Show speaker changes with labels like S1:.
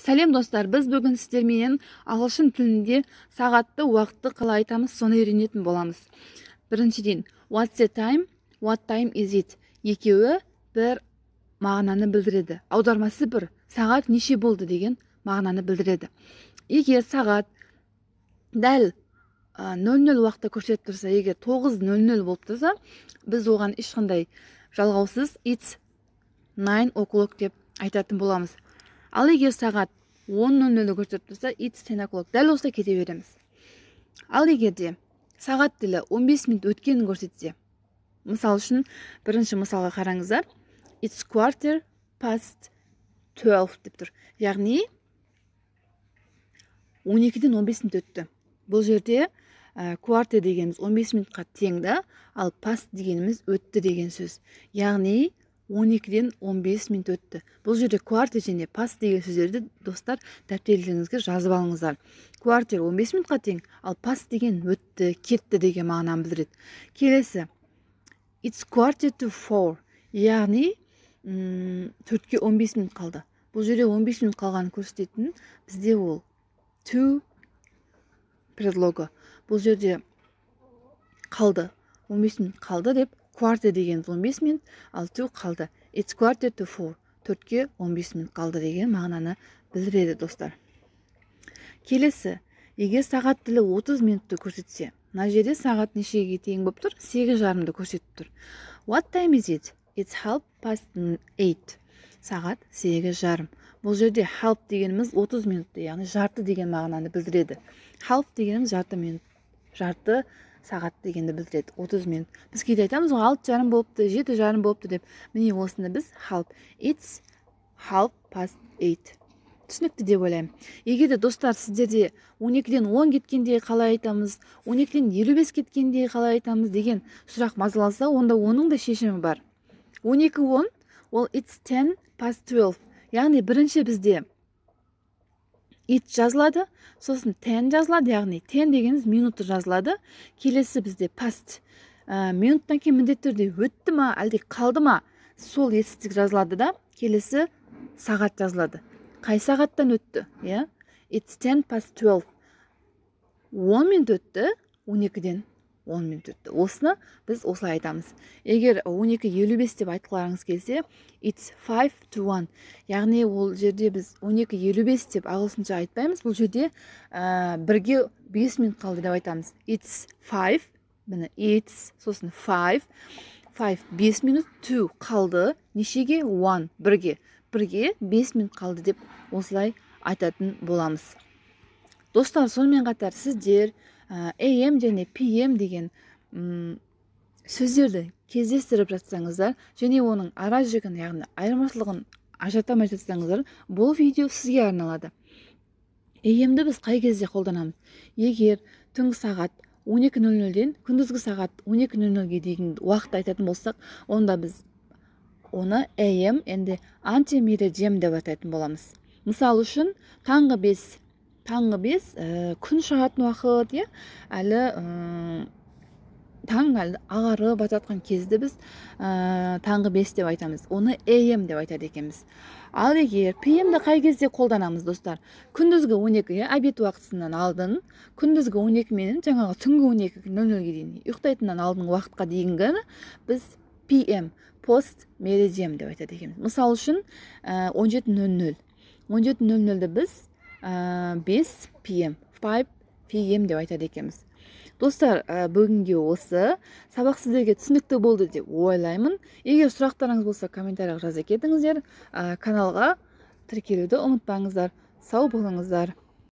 S1: Сәлем, достар! Біз бүгін сіздерменен ағылшын тілінде сағатты, уақытты қалай айтамыз, соны үйренетін боламыз. Біріншіден, what's the time, what time is it, екеуі бір мағынаны білдіреді, аудармасы бір, сағат неше болды деген мағынаны білдіреді. Егер сағат дәл 00 уақытта көрсетіп тұрса, егер 9:00 болып тұрса, біз оған ешқандай жалғаусыз it's 9 o'clock деп айтатын боламыз. Ал егер сағат 10:00-ді көрсетіп тұрса, it's 10 o'clock, дәл осылай кете береміз. Ал егер де сағат тілі 15 минут өткенін көрсетсе, мысал үшін, бірінші мысалға қараңыздар, it's 12:15 деп тұр, яғни 12-ден 15 минут өтті. Бұл жерде quarter дегеніміз 15 минутқа тең да, ал past дегеніміз өтті деген сөз, яғни 12-ден 15 минут өтті. Бұл жерде quarter және past деген сөздерді, достар, дәптерлеріңізге жазып алыңыздар. Quarter 15 минутқа тең, ал past деген өтті, кетті деген мағынаны білдіреді. Келесі, it's 3:45, яғни 3-ке 15 минут қалды. Бұл жерде 15 минут қалғанын көрсететін бізде ол to предлогы. Бұл жерде қалды, 15 минут қалды деп, quarter деген 15 минут, ал to қалды. It's 3:45, 3-ке 15 минут қалды деген мағынаны білдіреді, достар. Келесі, егер сағат тілі 30 минутты көрсетсе, мына жерде сағат нешеге тең болып тұр? 8:30-ды көрсетіп тұр. What time is it? It's 8:30. Сағат 8:30. Бұл жерде half дегеніміз 30 минутты, яғни жарты деген мағынаны білдіреді. Half дегеніміз жарты минут, жарты сағат дегенді білдіреді, 30 минут. Біз кейде айтамыз ғой, 6:30 болыпты, 7:30 болыпты деп. Міне, осыны біз half, it's 8:30. Түсінікті деп ойлаймын. Егер де, достар, сіздерде 12-ден 10 кеткенде қалай айтамыз, 12-ден 55 кеткенде қалай айтамыз деген сұрақ мазаласа, онда оның да шешімі бар. 12:10 ол it's 12:10, яғни бірінші бізде it жазылады, сосын ten жазылады, яғни ten дегеніміз минуты жазылады. Келесі бізде past, минуттан кейін міндетті түрде өтті ма, әлде қалды ма, сол етістік жазылады да, келесі сағат жазылады, қай сағаттан өтті, иә. It's 12:10, 10 минут өтті, 12-ден 10 минут өтті. Осыны біз осылай айтамыз. Егер 12:55 деп айтқыларыңыз келсе, it's 12:55, яғни ол жерде біз 12:55 деп ағылшынша айтпаймыз, бұл жерде 12:55 қалды деп айтамыз. It's five, міне, it's, сосын five, five 5 минут, to қалды, нешеге? One бірге, 12:55 қалды деп осылай айтатын боламыз. Достар, сонымен қатар сіздер AM және PM деген сөздерді кездестіріп жатсаңыздар және оның ара жігін, яғни айырмашылығын ажырата алмай жатсаңыздар, бұл видео сізге арналады. AM-ді біз қай кезде қолданамыз? Егер түнгі сағат 12:00-ден күндізгі сағат 12:00-ге дейін уақыт айтатын болсақ, онда біз оны AM, енді ante meridiem деп атайтын боламыз. Мысалы үшін, таңғы 5. Таңғы 5, күн шығатын уақыт, иә, әлі таң әлі ағарып бататқан кезді біз таңғы 5 деп айтамыз, оны AM деп айтады екенбіз. Ал егер PM-ді қай кезде қолданамыз, достар? Күндізгі 12, иә, обед уақытысынан алдын, күндізгі 12 менен жаңағы түнгі 12:00-ге дейін, ұйықтайтыннан алдыңғы уақытқа дейінгіні біз PM, post meridiem деп айтады екенбіз. Мысалы үшін, 17:00, 17:00-ді біз 5 PM, 5 PM деп айтады екенбіз. Достар, бүгінге осы сабақ сіздерге түсінікті болды деп ойлаймын. Егер сұрақтарыңыз болса, комментарийға жаза кетіңіздер. Каналға тіркелуді ұмытпаңыздар. Сау болыңыздар.